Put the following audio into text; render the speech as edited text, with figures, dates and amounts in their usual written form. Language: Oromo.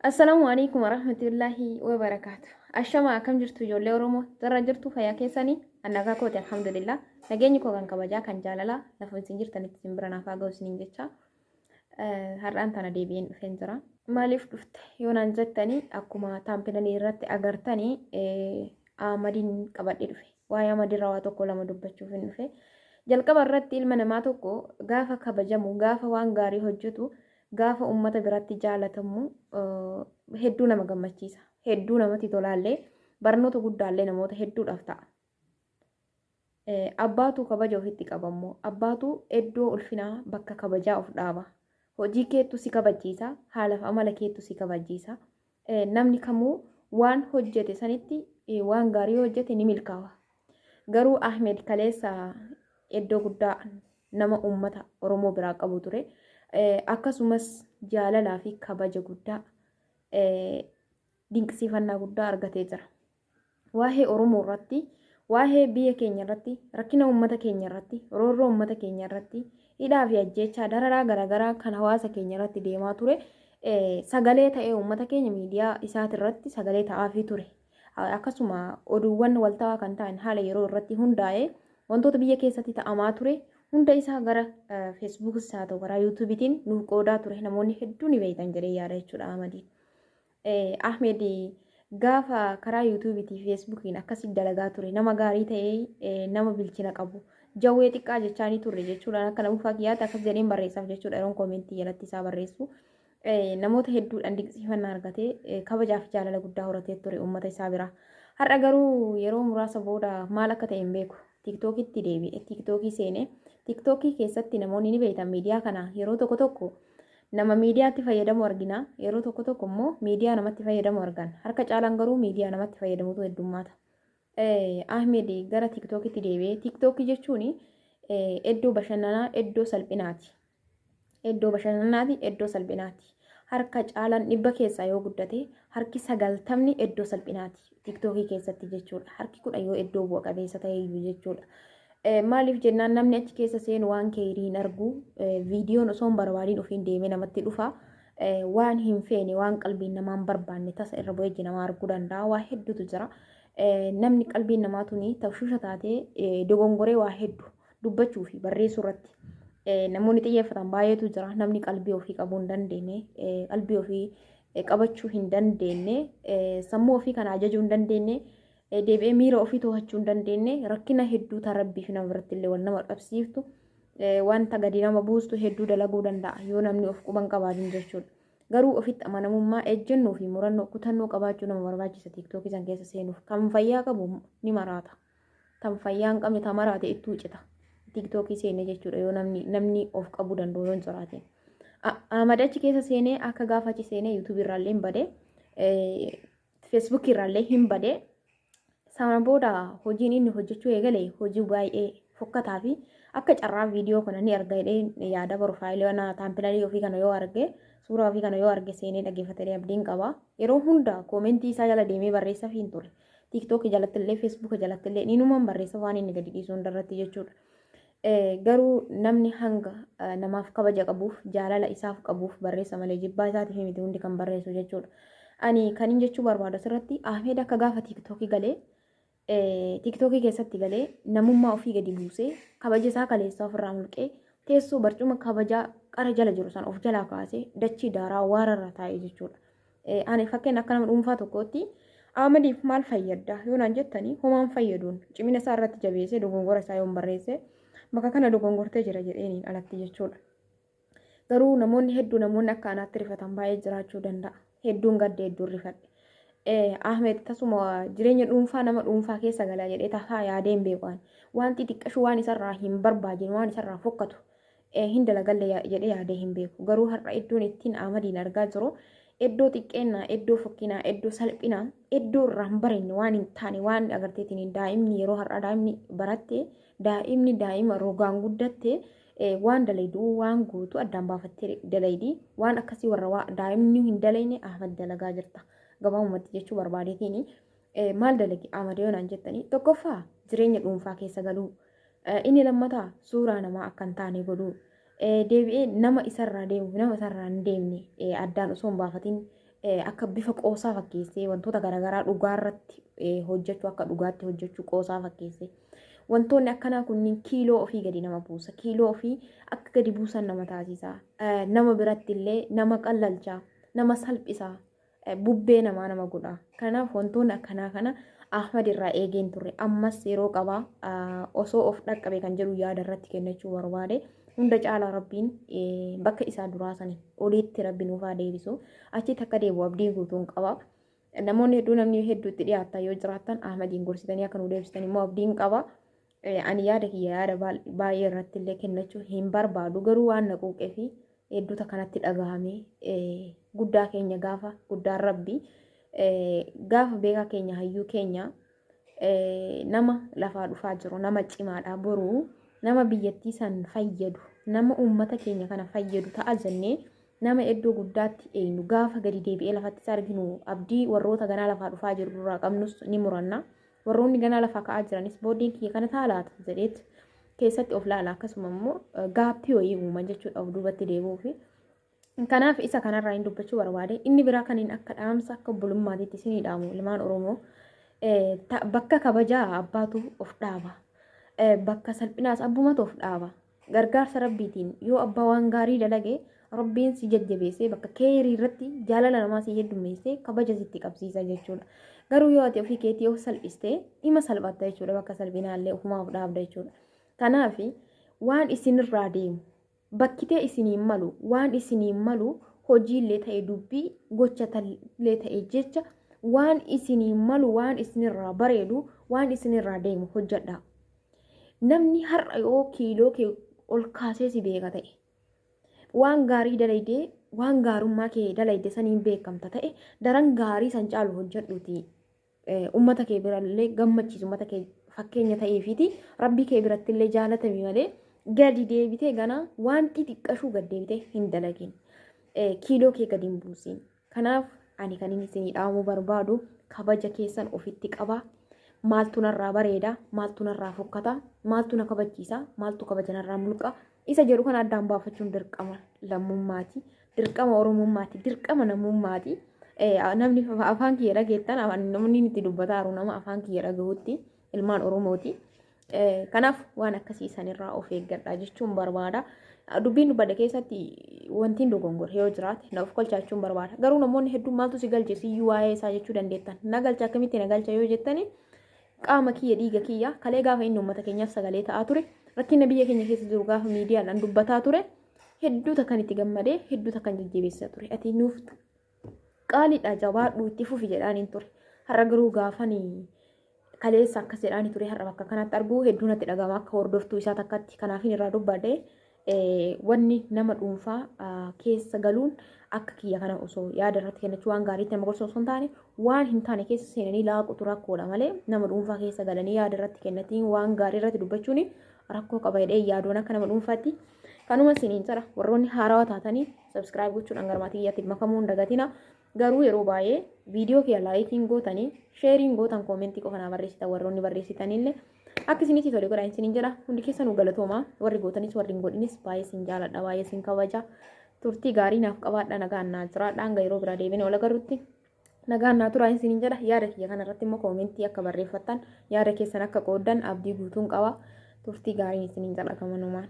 Assalaamu alaikum warahmatullaahi wabarakaatu. Ashama, akkam jirtu ijoollee Oromoo? Zarra jirtu, fayyaa keessanii? Annagaa kooti, alhamdulillah. Nageenyi koo kan kabajaa, kan jaalalaa lafa isin jirtanitti isin bira naaf haa ga'u isiniin jecha. Har'aan tana deebi'een dhufeen jira. Maaliif dhufte yoo naan jettanii, akkuma taampinalii irratti agartanii Ahmadiin qabadhee dhufe. Waa'ee Ahmadirraa waa tokko lama dubbachuuf hin dhufe. Jalqaba irratti ilma namaa tokko gaafa kabajamu, gaafa waan gaarii hojjetu, gaafa uummata biratti jaalatamu hedduu nama gammachiisa. Hedduu namatti tolaallee, barnoota guddaallee namoota hedduudhaaf ta'a. Abbaatu kabaja ofitti qabammoo, abbaatu iddoo ulfinaa bakka kabajaa of dhaaba. Hojii keettu si kabachiisa, haalaaf amala keettu si kabachiisa. Namni kamuu waan hojjete sanitti waan gaarii hojjete ni milkaawa. Garuu Ahmed kaleessa iddoo guddaa nama uummata Oromoo biraa qabu ture. Akkasumas jaalalaa fi kabaja guddaa, dinqisiifannaa guddaa argatee jira. Waa'ee Oromoo irratti, waa'ee biyya keenya irratti, rakkina uummata keenya irratti, roorroo uummata keenya irratti, hidhaa fi ajjeechaa, dararaa garaagaraa kan hawaasa keenya irratti deemaa ture sagalee ta'ee uummata keenya miidiyaa isaati irratti sagalee ta'aafii ture. Akkasuma oduuwwan waltawaa kan ta'an haala yeroo irratti hundaa'ee wantoota biyya keessatti ta'amaa ture hunda isaa gara Feesbuukis haa ta'u karaa Yuutuubiitiin nuuf qoodaa ture. Namoonni hedduu ni beektan jedhee yaada jechuudha Ahmadiin. Ahmed gaafa karaa Yuutuubiitii fi Feesbuukiin akkasii dalagaa ture, nama gaarii ta'ee, nama bilchina qabu, jawwee xiqqaa jechaanii turre jechuudha. Akka nama kiyyaatti akkas jedheen barreessaaf jechuudha yeroon koomentii jalatti isaa barreessu. Namoota hedduudhaan dinqisiifannaa argatee, kabajaa fi jaalala guddaa horatee ture uummata isaa bira. Har'a garuu yeroo muraasa booda maal akka ta'e hin beeku. Tiiktookitti deebi'e, Tiiktookii seene. Tiiktookii keessatti namoonni ni beektan, miidiyaa kana yeroo tokko tokko nama miidiyaatti fayyadamu argina. Yeroo tokko tokko immoo miidiyaa namatti fayyadamu argan. Harka caalaan garuu miidiyaa namatti fayyadamutu heddummaata. Ahmed gara Tiiktookitti deebi'e. Tiiktookii jechuun iddoo bashannanaa, iddoo salphinaati. Iddoo bashannanaati, iddoo salphinaati. Harka caalaan 100 keessaa yoo guddate harki 90ni iddoo salphinaati. Tiiktookii keessatti jechuudha. Harki 10 yoo iddoo bu'a qabeessa ta'e iyyuu jechuudha. Maaliif jennaan, namni achi keessa seenu waan keerii hin argu. Viidiyoon osoo hin barbaadiin ofiin deemee namatti dhufa. Waan hin feene, waan qalbiin namaa hin barbaanne tasa irra bu'ee iji namaa arguu danda'a. Waa hedduutu jira. Namni qalbiin namaa tuni tafshusha taatee dogongoree waa hedduu dubbachuu fi barreessuu irratti namoonni xiyyeeffatan baay'eetu jira. Namni qalbii ofii qabuu hin dandeenye, qalbii ofii qabachuu hin dandeenye, sammuu ofii kana ajajuu hin dandeenye, deebi'ee miira ofii to'achuu hin dandeenye, rakkina hedduu ta rabbii fi nama biratti illee wal nama dhabsiiftu, wanta gadi nama buustu hedduu dalaguu danda'a yoo namni of quban qabaatin jechuudha. Garuu ofitti amanamummaa, ejjennoo fi murannoo, kutannoo qabaachuu nama barbaachisa Tiiktookii san keessa seenuuf. Kan fayyaa qabu ni maraata. Tan fayyaa hin qabne ta maraate ittuu cita. Tiiktookii seene jechuudha yoo namni of qabuu danda'u yoo hin jiraatin. Ahmad achi keessa seenee, akka gaafa achi seenee Yuutuubii irraallee hin bade, Feesbuukii irraallee hin bade. Sana booda hojiin inni hojjechuu eegale hojii baay'ee fokkataa fi akka carraa viidiyoo kana ni arga jedhee yaada. Profaayilii kana, taampilalii ofii kana yoo arge, suuraa ofii kana yoo arge, seenee dhaggeeffatee abdiin qaba. Yeroo hunda koomentii isaa jala deemee barreessaaf hin ture. Tiiktookii jalatti illee, Feesbuuka jalatti illee ninumaan barreessa waan inni gadi dhiisu hundarratti jechuudha. Garuu namni hanga namaaf kabaja qabuuf, jaalala isaaf qabuuf barreessa malee jibbaa isaatiif miti hundi kan barreessu jechuudha. Ani kan hin jechuu barbaadu asirratti, Ahmed akka gaafa Tiiktookii galee, Tiiktookii keessatti galee, namummaa ofii gadi buusee, kabaja isaa kaleessaa ofirraa mulqee, teessoo barcuma kabajaa qara jala jiru san of jalaa kaasee dachii daaraa waararra taa'ee jechuudha. Ani fakkeenya akka nama dhuunfaa tokkootti Ahmediif maal fayyadda yoo naan jettanii, homaan fayyaduun cimina isaa irratti jabeessee dogongora isaa yoon barreesse, bakka kana dogongortee jira jedheeniin alatti jechuudha. Garuu namoonni hedduu, namoonni akka anaatti rifatan baay'ee jiraachuu danda'a. Hedduun gadde, hedduun rifadhe. Ahmed tasuma jireenya dhuunfaa nama dhuunfaa keessa galaa jedhee tasaa yaadee hin beeku. Waan xixiqqashu, waan isarraa hin barbaadne, waan isarraa fokkatu hin dalagalle jedhee yaadee hin beeku. Garuu har'a iddoon ittiin Ahmadiin argaa jiru iddoo xiqqeennaa, iddoo fokkinaa, iddoo salphinaa, iddoo irraa hin barenne, waan hin taane, waan agarteetiin daa'imni yeroo har'aa daa'imni baratte, daa'imni daa'ima rogaan guddatte waan dalaydu, waan gootu addaan baafattee dalaydi. Waan akkasii warra daa'imni hin dalayne Ahmad dalagaa jirta. Gabaabumatti jechuu barbaadeetiin, maal dalagi Ahmad yoo naan jettanii, tokkoffaa jireenya dhuunfaa keessa galuu. Inni lammataa suuraa namaa akka hin taane godhuu. Deebi'ee nama isarraa deemu, nama isarraa hin deemne addaan osoo hin baafatin Akka bifa qoosaa fakkeessee wantoota garaagaraa dhugaa irratti hojjechuu, akka dhugaatti hojjechuu qoosaa fakkeessee, wantoonni akkanaa kunniin kiiloo ofii gadi nama buusa. Kiiloo ofii akka gadi buusan nama taasisa. Nama biratti illee nama qallalcha, nama salphisa, bubbee namaa nama godha. Kanaaf wantoonni akkanaa kana Ahmad irraa eegeen turre. Ammas yeroo qabaa, osoo of dhaqqabe kan jedhu yaada irratti kennachuu barbaade. Hunda caalaa Rabbiin bakka isaa duraa sanii oliitti Rabbi nuuf haa deebisu. Achitti akka deebi'u abdii guutuun qaba. Namoonni hedduu, namni hedduu itti dhiyaatan yoo jiraattan, Ahmadiin gorsitanii akka nu deebistan immoo abdiin qaba. Ani yaada kiyya yaada baay'ee irratti illee kennachuu hin barbaadu, garuu waan na quuqee fi hedduuta kanatti dhagahame. Guddaa keenya gaafa guddaan Rabbi gaafa beekaa keenya, hayyuu keenya, nama lafaa dhufaa jiru, nama cimaadha, boruu nama biyyattii san fayyadu, nama uummata keenya kana fayyadu ta'a jennee nama iddoo guddaatti eenyu gaafa gadi deebi'ee lafatti isa arginu, abdii warroota ganaa lafaa dhufaa jiru irraa qabnus ni muranna. Warroonni ganaa lafaa ka'aa jiranis booddeen kiyya kana ta'a laata jedheet keessatti of laala, akkasuma immoo gaappii wayii uuman jechuudha of duubatti deebi'uufi. Kanaaf isa kanarraa hin dubbachuu barbaade. Inni biraa kan inni akka dhaamsa akka obbolummaatiitti isinii dhaamu, ilmaan Oromoo, bakka kabajaa abbaatu of dhaaba. Bakka salphinaas abbumatu of dhaaba. Gargaarsa Rabbiitiin yoo abbaa waan gaarii dalage, Rabbiin si jajjabeessee bakka keerii irratti jaalala namaa si heddummeessee kabaja sitti qabsiisa jechuudha. Garuu yoo ati ofii keetii of salphistee, dhima salphatta jechuudha, bakka salphinaallee ofumaa of dhaabda jechuudha. Kanaaf waan isinirraa deemu, bakkitee isiniin malu, waan isiniin malu, hojiillee ta'e dubbii, gocha illee ta'e jecha, waan isiniin malu, waan isinirraa bareedu, waan isinirraa deemu hojjedha. Namni har'a yoo kiiloo kee ol kaasee si beeka ta'e, waan gaarii dalaydee, waan gaarummaa kee dalayde saniin beekamta ta'e, daran gaarii san caalu hojjedhuuti. Uummata kee birallee gammachiisu, uummata kee fakkeenya ta'eefiiti Rabbii kee birattillee jaalatami malee, gadi deebitee ganaa waan xixiqqashuu gad deebitee hin dalagin. Kiiloo kee gadi hin buusin. Kanaaf ani kan inni isinii dhaamuu barbaadu, kabaja keessan ofitti qabaa. Maaltu narraa bareeda, maaltu narraa fokkata, maaltu na kabachiisa, maaltu kabaja narraa mulqa isa jedhu kana addaan baafachuun dirqama lammummaati, dirqama Oromummaati, dirqama namummaati. Namni afaan kiyya dhageettan, namni itti dubbataa jiru nama afaan kiyya dhagahutti ilmaan Oromooti. Kanaaf waan akkasii sanirraa of eeggadha jechuun barbaada. Dubbiin dubbadhe keessatti wanti dogongore yoo jiraate na of kolchaa jechuun barbaada. Garuu namoonni hedduun maaltu si galche siyyuu waa'ee isaa jechuu dandeettan. Na galcha, akkamitti na galcha yoo jettani, qaama kiyya, dhiiga kiyya. Kalee gaafa inni uummata keenyaaf sagalee ta'aa ture, rakkina biyya keenya keessa jiru gaafa miidiyaadhaan dubbataa ture, hedduu takkan itti gammadee, hedduu takkan jajjabeessaa ture. Ati nuuf qaaliidha, jabaadhu, itti fufi jedhaan ture. Har'a garuu gaafani kaleessa akkas jedhaani ture har'a bakka kanatti arguu hedduu natti dhagama akka hordoftuu isaa takkatti. Kanaafin irraa dubbadhe. Wanni nama dhuunfaa keessa galuun akka kiyya kana osoo yaada irratti kennachuu, waan gaariitti nama gorsu osoo hin taane, waan hin taane keessa seenanii laaqutu rakkoodha malee, nama dhuunfaa keessa galanii yaada irratti kennatiin waan gaarii irratti dubbachuun rakkoo qaba jedhee yaaduun akka nama dhuunfaatti. Kanuma isiniin jira. Warroonni haarawaa taatanii subscribe gochuudhaan gara maatii kiyyaatti makamuu hin dagatina. Garuu yeroo baay'ee viidiyoo kiyya likeiin gootanii, shareiin gootan, commentii qofa naa barreessitan. Warroonni barreessitanillee akka isinitti tole godhaa isiniin jedha. Hundi keessanuu galatoomaa. Warri gootanis warri hin godhinis baay'ee isin jaaladha, baay'ee isin kabaja. Turtii gaarii naaf qabaadha, nagaan naa jiraadha. Hanga yeroo biraa deebine wal agarrutti nagaan naa turaa isiniin jedha. Yaada kiyya kanarratti immoo commentii akka barreeffattan, yaada keessan akka qooddan abdii guutuun qaba. Turtii gaariin isiniin jedha gamanumaan.